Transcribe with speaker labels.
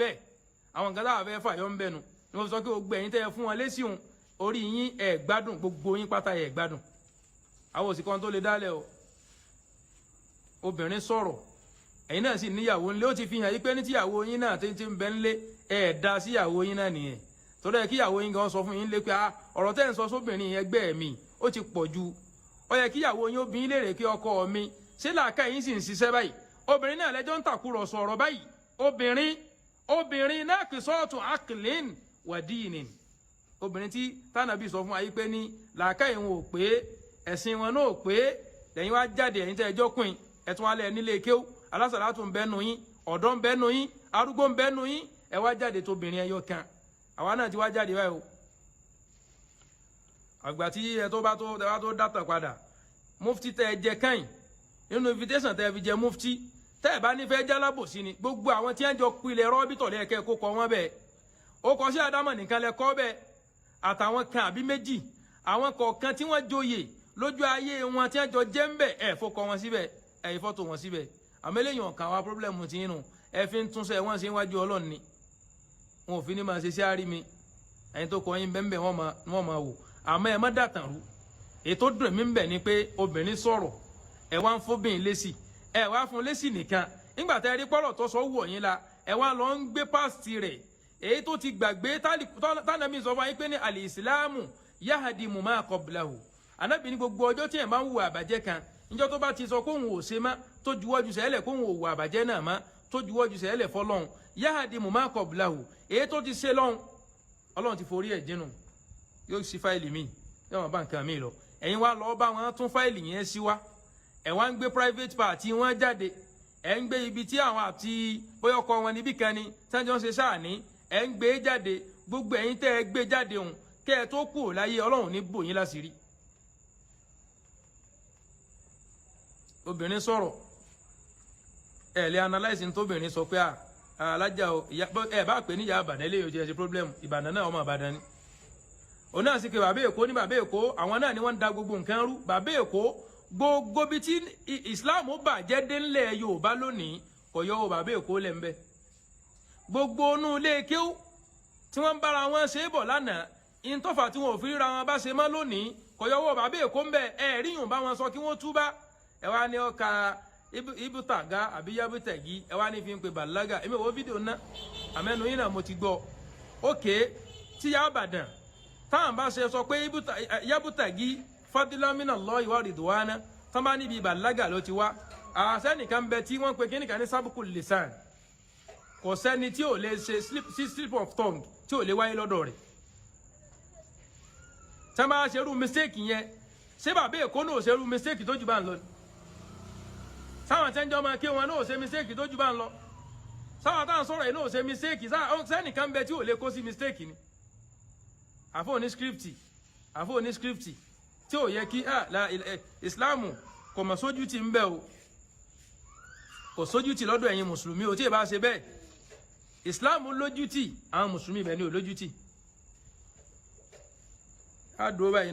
Speaker 1: Bẹ́ẹ̀ àwọn nǹkan táwọn fẹ́ fàyọ ń bẹnu ni wọ́n sọ pé gbogbo ẹ̀yin tẹ́ ẹ fún wọn lésì òun, orí yín ẹ̀ gbádùn, gbogbo yín pátá ẹ̀ gbádùn. Àwọn òsì kan tó lè dálẹ̀ o. Obìnrin sọ̀rọ̀, ẹ̀yin náà sì níyàwó ńlé. Ó ti fi hàn yí pé ní tíyàwó yín náà ti ń bẹ ńlé, ẹ̀ dá síyàwó yín náà nìyẹn. Torí ẹ kíyàwó yín gan sọ fún yín lé pé ọ̀rọ̀ tẹ́ ń sọ sóbìnrin yẹn gbẹ́ mi ó ti pọ̀ ju. Ó yẹ kíyàwó yín ó bí yín léèrè kí ọkọ mi ṣé làákà yín sì ń ṣiṣẹ́ báyìí? Obìnrin náà lẹ́jọ́ ń tàkúrọ̀sọ ọ̀rọ̀ báyìí. Obìnrin náà kì sọ́ọ̀tún aklin wàdíìnì. Obìnrin tí tánàbí sọ fún wa yìí pé ní làákà yìí wọn ò pé, ẹ̀sìn wọn náà ò pé, lẹ́yìn wá jáde. Ẹ̀yin tẹ́ ẹjọ́ kùn ẹ̀tún wálẹ̀ nílé kéwú, alásàlátù ń bẹ́nu yín, ọ̀dọ́ ń bẹ́nu yín, arúgbó ń bẹ́nu yín, ẹ wá jáde tóbìnrin ẹyọ kan. Àwa náà ti wá jáde báyìí o. Àgbà tí ẹ tó bá tó tẹ bá tó dátàn padà, mufti tẹ ẹ jẹ káyìn nínú invitation tẹ ẹ fi jẹ mufti, tẹ ẹ bá nífẹ̀ẹ́ jálábòsí ni gbogbo àwọn tí ẹ ń jọ pilẹ̀ rọ́bìtọ̀ lẹ́ẹ̀kẹ́ kó kọ wọ́n bẹ́ẹ̀. Ó kọ sí àdámọ̀ nìkan lẹ kọ́ bẹ́ẹ̀, àtàwọn kan àbí méjì, àwọn kọ̀ọ̀kan tí wọ́n joyè lójú ayé wọn tí wọ́n jọ jẹ́ ń bẹ̀, ẹ̀ fọkọ wọn síbẹ̀, ẹ̀ fọ́tò wọn síbẹ̀. Àmọ́ eléyìí ọ̀kan wa problem ti ń nù. Ẹ fi ń túnṣe wọ́n ṣe ń wájú Ọlọ́run ni wọn ò fi ní máa ṣe sí àárí mi. Ẹ̀yin tó kọ yín bẹ́ẹ̀ wọ́n máa wò. Àmọ́ ẹ má dàtàn rú. Ètò dùn mí ń bẹ̀ ni pé obìnrin sọ̀rọ̀, ẹ wá ń fóbìnrin lésì, ẹ wá fún lésì nìkan. Nígbà tẹ́ ẹ rí pọ́rọ̀ tó sọ wọ̀ yín la, ẹ wá lọ ń gbé past rẹ̀, èyí tó ti gbàgbé. Tánàbí sọ fún yín pé ní al-Islamu yahdimu ma qablahu. Ànábì ní gbogbo ọjọ́ tí ẹ̀ máa ń hùwà àbàjẹ́ kan, níjọ́ tó bá ti sọ kóhun ò ṣe má, tó juwọ́jú sẹ́lẹ̀ kóhun ò hùwà àbàjẹ́ náà má, tó juwọ́jú sẹ́lẹ̀ fọlọ́hun, yahdimu ma qablahu, èyí tó ti ṣe lọ́hun, Ọlọ́run ti forí ẹ̀ jìnnù, yóò sí fáìlì míì, yóò máa bá nǹkan míì lọ. Ẹ̀yin wá lọ bá wọn tún fáìlì yẹn sí wá. Ẹ̀ wá ń gbé private part wọn jáde, ẹ̀ ń gbé ibi tí àwọn àti bóyá ọkọ wọn níbí kan ni tí wọ́n jọ ń ṣe sáà ní, ẹ̀ ń gbé jáde. Gbogbo ẹ̀yin tẹ́ ẹ gbé jáde òun, kẹ́ ẹ tó kù láyé, Ọlọ́run ní bò yín láṣìírí. Obìnrin sọ̀rọ̀, ẹ lè analyse tóbìnrin sọ pé alájà o, ẹ bá pè níyà Ìbàdàn, eléyìí ò jẹ́ ṣe problem. Ìbàdàn náà, ọmọ Ìbàdàn ni òun náà sì pé bàbá Èkó ní bàbá Èkó. Àwọn náà ni wọ́n ń da gbogbo nǹkan rú. Bàbá Èkó, gbogbo bí tí Islam bàjẹ́ dé ńlẹ̀ Yorùbá lónìí, kò yọ ọ bàbá Èkó lẹ̀ ń bẹ́. Gbogbo inú ilé kéwú tí wọ́n ń bára wọn ṣe é bọ̀ lánàá, ìtọ́fà tí wọn ò fi ríra wọn bá ṣe mọ́ lónìí, kò yọ ọwọ́ bàbá Èkó ń bẹ̀. Ẹ ríyùn bá wọn sọ kí wọ́n túbá. Ẹ wá ní ọkà ibùtàgá àbí yábùtẹ̀gí, ẹ wá ní fi ń pe bàlágà. Èmi ò wo fídíò ná, àmẹ́nu yín náà mo ti gbọ́. Ókè tí yá Ìbàdàn táwọn bá ṣe sọ pé yábùtàgí fadilamina lọ ìwà rìdùwánà tán bá níbi bàlágà ló ti wá. Àṣẹ́nìkan bẹ tí wọ́n pe kíníkan ní sábùkù lisan. Kò sẹ́ni tí ò lè ṣe slip of tongue tí ò lè wáyé lọ́dọ̀ rẹ̀. Tí wọ́n bá ṣe irú mistake yẹn, ṣé bàbá Èkó náà ò ṣe irú mistake tó jù bá ń lọ? Sáwọn tẹ́ńjọ́ máa kí wọn náà ò ṣe mistake tó jù bá ń lọ? Sáwọn táwọn sọ̀rọ̀ yìí náà ò ṣe mistake? Sẹ́nìkan bẹ tí ò lè kó sí mistake ni? Àfọ̀ ní script tí ò yẹ kí Ìsìláàmù kò mọ̀ sójú ti ń bẹ o. Kò sójú tì lọ́dọ̀ ẹ̀yin mùsùlùmí o. Tí ì bá ṣe bẹ́ẹ̀, Ìsìláàmù lójú tì, àwọn mùsùlùmí ibẹ̀ ni ò lójú tì. Á dúró báyìí.